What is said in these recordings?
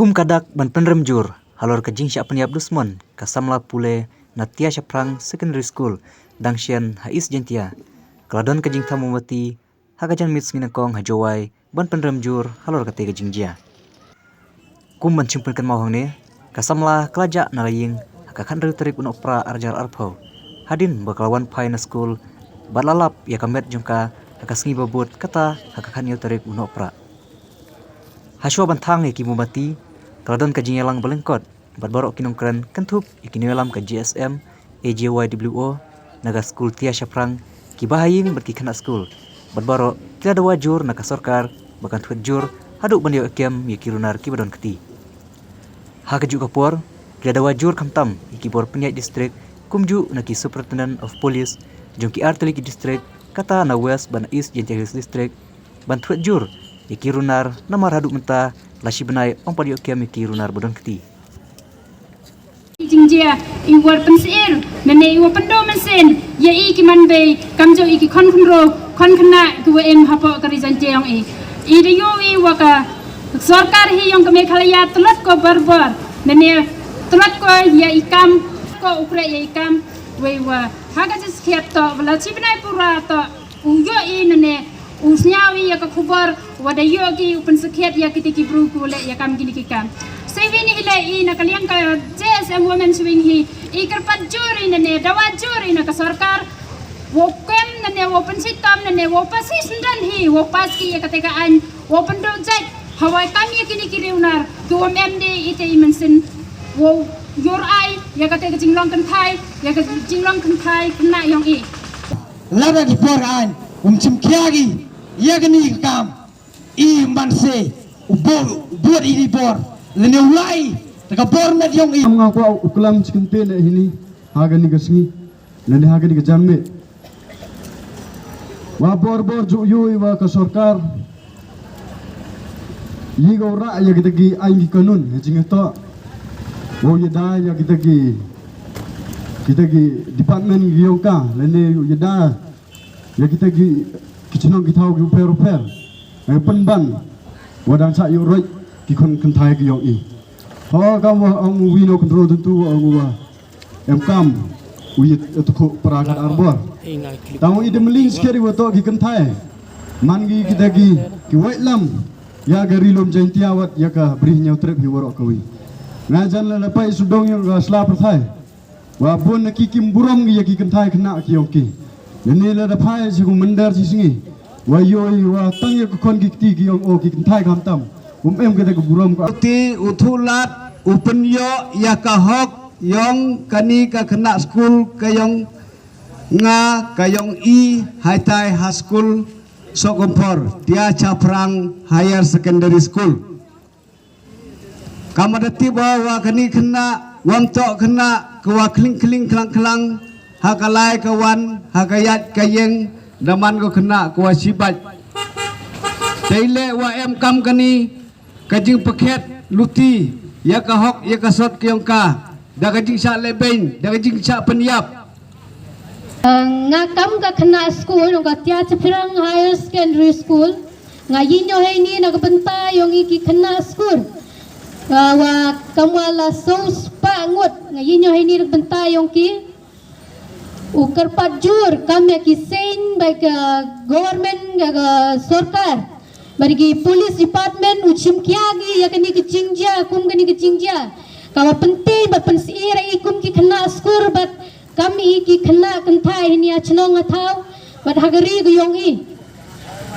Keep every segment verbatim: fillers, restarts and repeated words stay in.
Kum ka dak ban pynrem jur halor ka jingshah pynïap dusmon ka samla pule na Tia Shaphrang Secondary School, dang shen ha East Jaintia, ka la don ka jingtham mombati ha ka janmiet sngi nyngkong ha Jowai ban pynrem jur halor kata ka jingjia. Kum ban shim pynkynmaw hangne, ka samla ka la jah na la ïing ha ka khathynriew tarik u Nohprah arhajar arphew, hadien ba ka la wan phai na skul bad la lap ïa ka met jong ka ha ka sngi ba bud, kata ha ka khathynñiew tarik u Nohprah. Hashwa ban thang ïa ki mombati, ka la don ka jingïalang ba lyngkot bad baroh ki nongkren, kynthup ïa ki nongïalam ka J S M A J Y W O na ka skul Tia Shaphrang, ki bahaïing bad ki khynnah skul bad baroh ki la dawa jur na ka sorkar ba kan thwet jur haduh ban ïoh kem ïa ki runar kiba don kti. Ha kajuh ka por, ki la dawa jur khamtam ïa ki bor pynïaid district, kumjuh na ki Superintendent of Police jong ki artylli ki district, kata na West bad na East Jaintia Hills District, ban thwet jur ïa ki runar, namar haduh mynta la shi bnai ym pat ïoh kem ïa ki runar ba don kti. Jingjia, i wa pynshir, nane i wa pyndoh mynsiem ïa i ki manbei, kamjuh i ki khon khynroo, khon khynnah ki wa im hapoh ka ri Jaintia yong i. I da ïohi wa ka sorkar hi yong ka Meghalaya tlot ko bor bor, nane tlot ko ïa i kam, ko u khreh ïa i kam, wei wa ha ka jingskhem toh wa la shi bnai pura toh u ïohi, nane u sngew ïa ka khubor wa da ïoh ki u pynsakhiat ïa kita ki bru ki wa leh ïa kam kine ki kam. Sa ïa kine hi leh i na ka liang ka J S M Women's Wing hi, i kyrpad jur i, nane dawa jur i na ka sorkar, wow kem, nane wow pynshitom, nane wow pass hi shynrang hi, wow pass ki ïa kata ka aiñ, wow pyndoh jait ha wa kam ïa kine ki runar ki wa ym em de ita i mynsiem, wow ïoh ai ïa kata ka jinglong kynthai, ïa ka jinglong kynthai khynnah yong i. Lada ki por aiñ um shim khia ki ïa kane ka kam, i man se u bor, u bor i di bor, lane u lai ta ka bor met yong i. Nga kwah u klam chicken pin hini ha kane ka sngi, lane ha kane ka janmiet. Wa bor bor ju ïohi wa ka sorkar i ka u rah ïa kita ki aiñ ki kanun ha jingtoh, wow ïada ïa kita ki, kita ki department ki yong ka, lane u ïada ïa kita ki, ki chnong ki thaw ki u pher u pher, eh, pynban wa dang sah ïoh roit ki khon kynthai ki yong i. Ho kam wa ong u wi no kynrol tentu wa ong wa em kam u ïa tukhu para kat arbor. Tang i da mling skeri wa toh ki kynthai, man ki kita ki, ki wai lam ïa ka ri lum Jaintia wat ïa ka bri Hynñiewtrep hi waroh kawi. Nga jan la la pai sudong ïa ka sla pyrthai wa bun na ki kim burom ki ïa ki kynthai khynnah ki yong ki. Lane la da phai shi ku mynder shi sngi wa ïohi wa tang ïa ka khon ki kti ki yong o ki kynthai khamtam, um em kita ka burom ka. Ti u thulat u pynïoh ïa ka hok yong kane ka khynnah skul ka yong nga, ka yong i, haitai ha skul Sohkymphor, Tia Shaphrang Higher Secondary School. Kam da tip wa kane khynnah wam toh khynnah ka wa khling khling khlang khlang ha ka lai ka wan, ha ka ïaid ka ïeng, da man ko khynnah ka wa shibait. Te i leh wa em kam kane ka jingpakhet luti ïa ka hok ïa ka sot ka yong ka da ka jingshah lehbeiñ, da ka jingshah pynïap. Nga kam ka khynnah skul yong ka Tia Shaphrang Higher Secondary School, nga ïehnoh heini na ka bynta yong i ki khynnah skul. Nga wa kam wa la saw spah ngut nga ïehnoh heini na ka bynta yong ki. U kyrpad jur kam ïa ki seng bad ka government, ka, ka sorkar, bad ki police department u shim khia ki ïa kane ka jingjia, kum kane ka jingjia ka wa pynteng bad pynsih ïa i kum ki khynnah skul bad kam i ki khynnah kynthai hini ha chnong ha thaw bad ha ka ri ka yong i.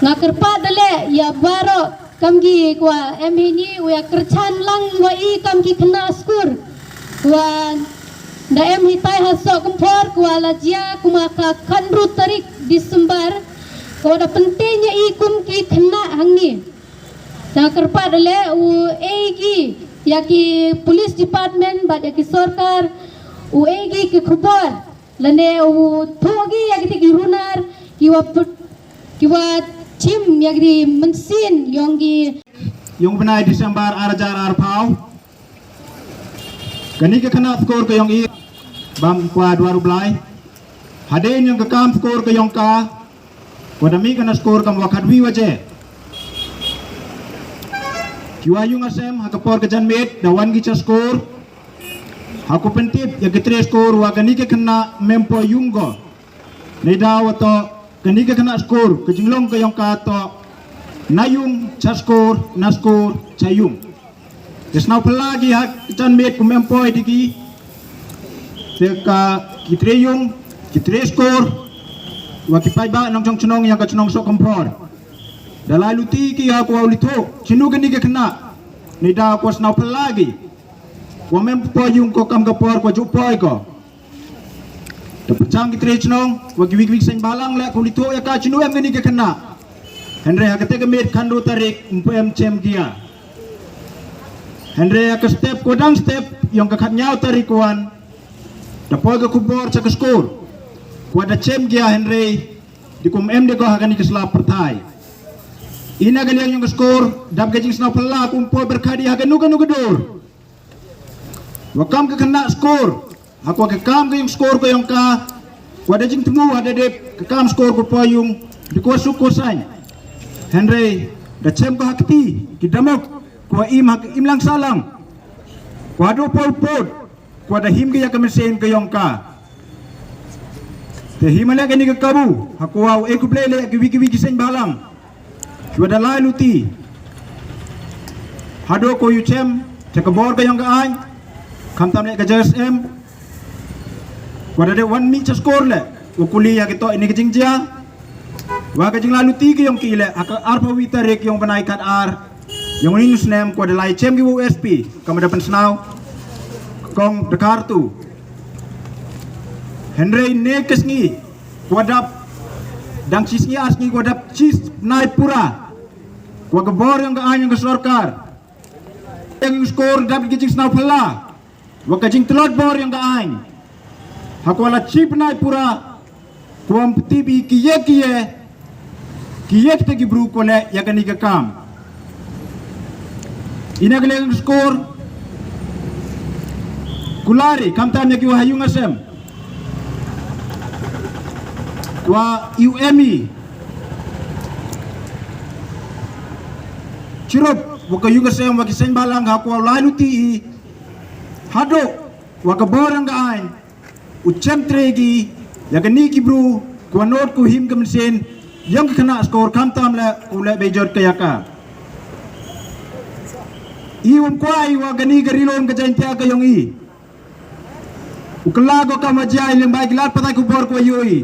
Nga kyrpad da leh ïa baroh kam ki kwah em hini u ïa kyrchan lang wa i kam ki khynnah skul wa da em hitai ha Sohkymphor ka wa la jia kum ha ka khatynru tarik December, ka wa da pynteng ïa i kum ki khynnah hangne. Nga kyrpad da leh u ei ki ïa ki police department bad ïa ki sorkar u ei ki ki khubor lane u thoh ki ïa kita ki runar ki wa put, ki wa chim ïa ki mynsiem yong ki. Yong bnai December arhajar arphew, kane ka khynnah skul ka yong i bam kwah dwar u Blai. Hadien yong ka kam skul ka yong ka, ka wa da mih ka na skul kam wa khatwi waje. Ki wa yung asem ha ka por ka janmiet da wan ki cha skur. Ha ku pyntip ïa ki tre skur wa kani ka khynnah mem poi yung ko. Nei da wa to kani ka khynnah skur ka jinglong ka yong ka to na yung cha skur na skur cha yung. Ki sngewphylla ki ha ka janmiet ku mem poi di ki. Te ka ki tre yung ki tre skur wa ki paidbah nong chong chnong ïa ka chnong Sohkymphor. Da lai luti ki ha ku wa u lithuh chinu kani ka khynnah. Nei da ku sngewphylla ki. Wa mem poi yung ko kam ka por ko ju poi ko. Te pyrchang ki tre chnong wa ki wi ki wi seng balang le ku lithuh ïa ka chinu em kani ka khynnah. Hynrei ha kate ka miet khatynru tarik um pu em chem ki ïa. Hynrei ha ka step ko dang step yong ka khatnyaw tarik wan. Da poi ka khubor cha ka skur. Ku wa da chem ki ïa hynrei di kum em de ko ha kani ka slap pyrthai. Ina ka liang yong ka skur dap ka jingsngewphylla kum poi berkhadi ha kanu kanu ka dur. Wa kam ka khynnah skur ha ku wa ka kam ka yung skur ka yong ka. Ku wa da jingthmu ha da dep ka kam skur ku poi yung di ku wa suk ku sain. Hynrei da chem ko ha kti ki damok ku wa im ha ka im lang salang. Ku wa do poi put ku wa da him ka ïa ka mynsiem ka yong ka. Te hima le kani ka kabu ha ku wa u e ku blei le ki wi ki wi ki seng balang. Ki wa da lai luti. Hado ko yu chem cha ka bor ka yong ka ain. Khamtam le ka J S M. Ku wa da de wan mi cha skur le wa kuli ïa ki to ini ka jingjia. Wa ka jinglai luti ki yong ki le ha ka arphew wi tarik yong bnai khatar. Yong ni snem ku wa da lai chem ki wa u S P kam da pynsnaw. Kong da khartu. Hynrei ne ka sngi ku wa dap dang chi sngi ar sngi ku wa dap chi nai pura. Ku wa ka bor yong ka ain yong ka sorkar. Yong skur dap ki jingsngewphylla wa ka jingtlot bor yong ka ain. Ha ku wa la chi bnai pura. Ku wa ym pti bi ki ye ki ye ki ye kte ki bru ku le ïa kani ka kam. Ina ka liang skur ku lari khamtam ïa ki wa ha yung asem. Ku wa U M E chirup wa ka yung asem wa ki seng balang ha ku wa lai luti i. Hado wa ka bor yong ka ain u chem tre ki ïa kani ki bru ku wa not ku him ka mynsiem yong ka khynnah skur khamtam le u le bejot ka ïa ka. I um kwai wa kani ka rilum ka Jaintia ka yong i. U kylla ko kam wa jia i lyngba ki lad pathai khubor ku wa yu i.